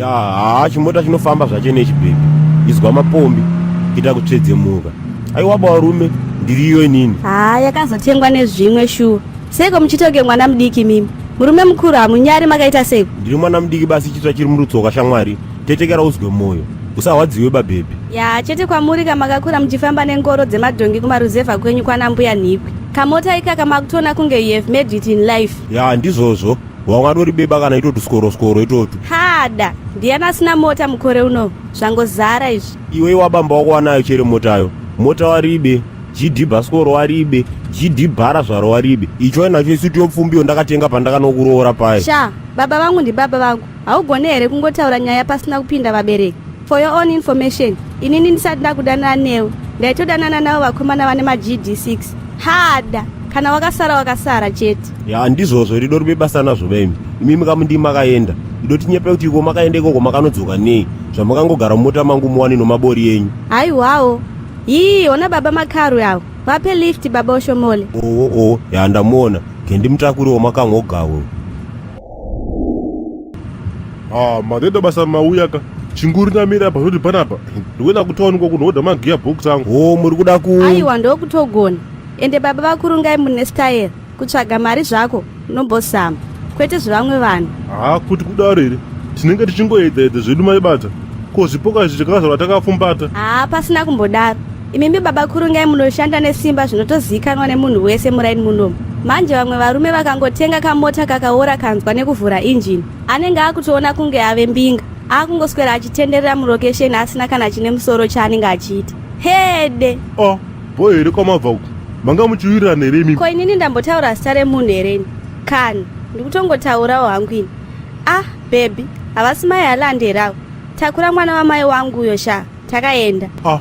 Ya, haa, chimota chinofamba zvacho nechibhebhi. Izwa mapombi kuita kutsvedzemuka. Aiwa barume, ndiriyo inini. Haa, yakazotengwa nezvimwe shuwa. Seiko muchitoge mwana mudiki mimi? Murume mukuru hamunyari makaita seiko? Ndiri mwana mudiki basi chitsva chiri murutsoka shamwari. Tetekera uzwe moyo. Usahwadziwe babhebhi. Ya, chete kwamuri kamakakura muchifamba nengoro dzemadhongi kumaruzevha kwenyu kwana mbuya Nhikwi. Kamota ikaka makutoona kunge you have made it in life. Ya, ndizvozvo. Wamwe adoribeba kana itotu skoro skoro itotu. Hada, ndiyani asina mota mukore uno? Zvangozara izvi. Iwe wabamba wako wanayo chere motayo. Mota waribe, GD bhasikoro waribe, GD bhara zvaro waribe. Icho nacho isutu yopfumbiyo ndakatenga pandakanokuroora paye. Sha, baba vangu ndibaba vangu. Haugone here kungotaura nyaya pasina kupinda vabereki? For your own information, inini ndisati ndakudanana newe, ndaitodanana navo vakomana vane maGD6. Hada, kana wakasara wakasara chete. Ya, ndizvozvo rido ribe basa nazvo vaimi. Imimi kamundi makaenda. Idotinyepe kuti iko makaenda ikoko makanodzoka nei? Zvamakangogara mumota mangu muwani nomabori enyu. Haiwawo. Yii, ona baba Makarwe avo. Vape lift baba Oshomole. Oo oo, ya ndamuona. Gendimutakuriwo makangogawo. Ah, madeda basa mauya ka. Chinguri ndamira apa zvoti panapa. Ndikuenda kutown uko kunohodha magiya box angu. Oo, muri kuda ku Aiwa, ndokutogona. Ende baba vakurungai mune style. Kutsvaga mari zvako unombozama. Kwete zvevamwe vanhu. Ah, kuti kudaro here? Tinenge tichingoedza edza zvedu maibata. Ko zvipoka izvi tikazvarwa takafumbata. Haa, pasina kumbodaro. Imimi baba kurungai munoshanda nesimba zvinotozivikanwa nemunhu wese muraini munomu. Manje vamwe varume vakangotenga kamota kakaora kanzwa nekuvhura injini, anenge akutoona kunge ave mbinga. Akungoswera achitenderera murokesheni asina kana chine musoro chaanenge achiita. Hede! Ah, bho here kwamabva uku? Manga muchiwirirana here imimi? Ko inini ndambotaura zita remunhu here ini? Kani, ndikutongotaurawo hangu ini. Ah, baby, havasi mai Haaland here avo? Takura mwana wamai wangu uyo sha. Takaenda. Ah,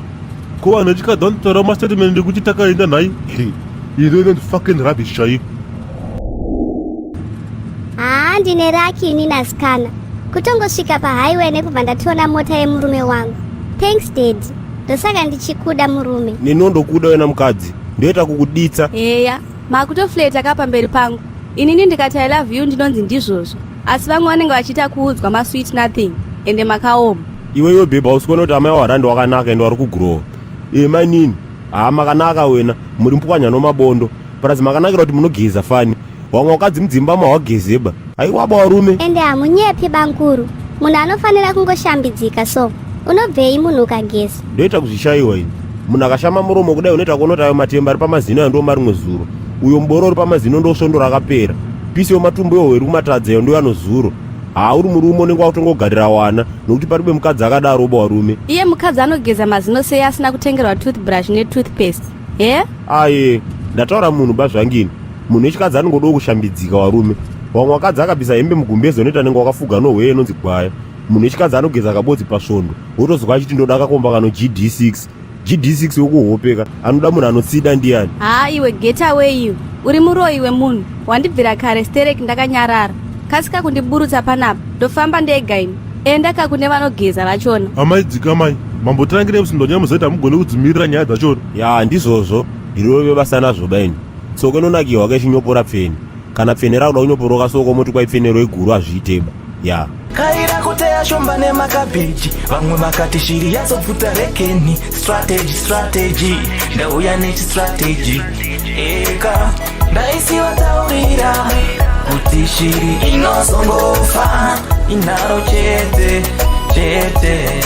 ko vanhu vechikadzi vanotaura mastatement ekuti takaenda nhai? Ino inonzi fucking rubbish chaiyo. Haa, ndine raki ini nasikana. Kutongosvika pahighway nekubva ndatoona mota yemurume wangu. Thanks daddy. Ndosaka ndichikuda murume. Neniwo ndokuda wena mukadzi. Ndoita kukuditsa. Heya, makutofleta ka pamberi pangu. Inini ndikati I love you ndinonzi ndizvozvo. Asi vamwe vanenge vachiita kuudzwa masweet nothing. Ende makaoma. Iwe iwe bhebha usikuona kuti amai waRandi wakanaka ende wari kugrowa. E mainini, haa makanaka wena, muri mpwanya nomabondo. Purazi makanakira kuti munogeza fani. Wamwe wakadzi mudzimba mawagezeba. Aiwa barume. Ende hamunyepi bankuru. Munhu anofanira kungoshambidzika so. Unobvei munhu ukageza? Ndoita kuzvishaiwa ini. Munhu akashama muromo kudai unoita kuona kuti ayo matemba ari pamazino ayo ndomarimwe zuro. Uyo muboro uri pamazino ndosvondo rakapera. Pisi yomatumbu yohwe iri kumatadza iyo ndoyanozuro. Haa uri murume unenge wakutongogarira wana nokuti paribe mukadzi akadaro uba warume. Iye mukadzi anogeza mazino sei asina kutengerwa toothbrush netoothpaste? He? Aye, ndataura munhu ba zvangini. Munhu wechikadzi anongodawo kushambidzika warume. Wamwe wakadzi akabvisa hembe mugumbeze unoita nenge wakafuga nohweye inonzi gwaya. Munhu wechikadzi anogeza kabodzi pasvondo. Wotozwa achiti ndoda kakomba kano GD6. GD6 wekuhopeka anoda munhu anotsida ndiyani? Haa iwe get away iwe. Uri muroyi wemunhu. Wandibvira kare sterek ndakanyarara. Kasika kundiburutsa panapa. Ndofamba ndega ini. Enda ka kune vanogeza vachona. Amai dzikamai. Mambotangire kusindwa nyaya muzaiti hamugoni kudzimirira nyaya dzachona. Ya ndizvozvo. Ndirove basa nazvo baini. Soko inonakirwa kechinyopora pfeni. Kana pfeni rakuda kunyoporoka soko moti kwai pfeni roiguru hazviiteba. Ya. Kaira kuteya shumba nemakabheji, vamwe vakati shiri yazobvuta rekeni. Strategy, strategy, ndauya nechistrategy. Eka ndaisivataurira kuti shiri inozongofa inharo chete chete.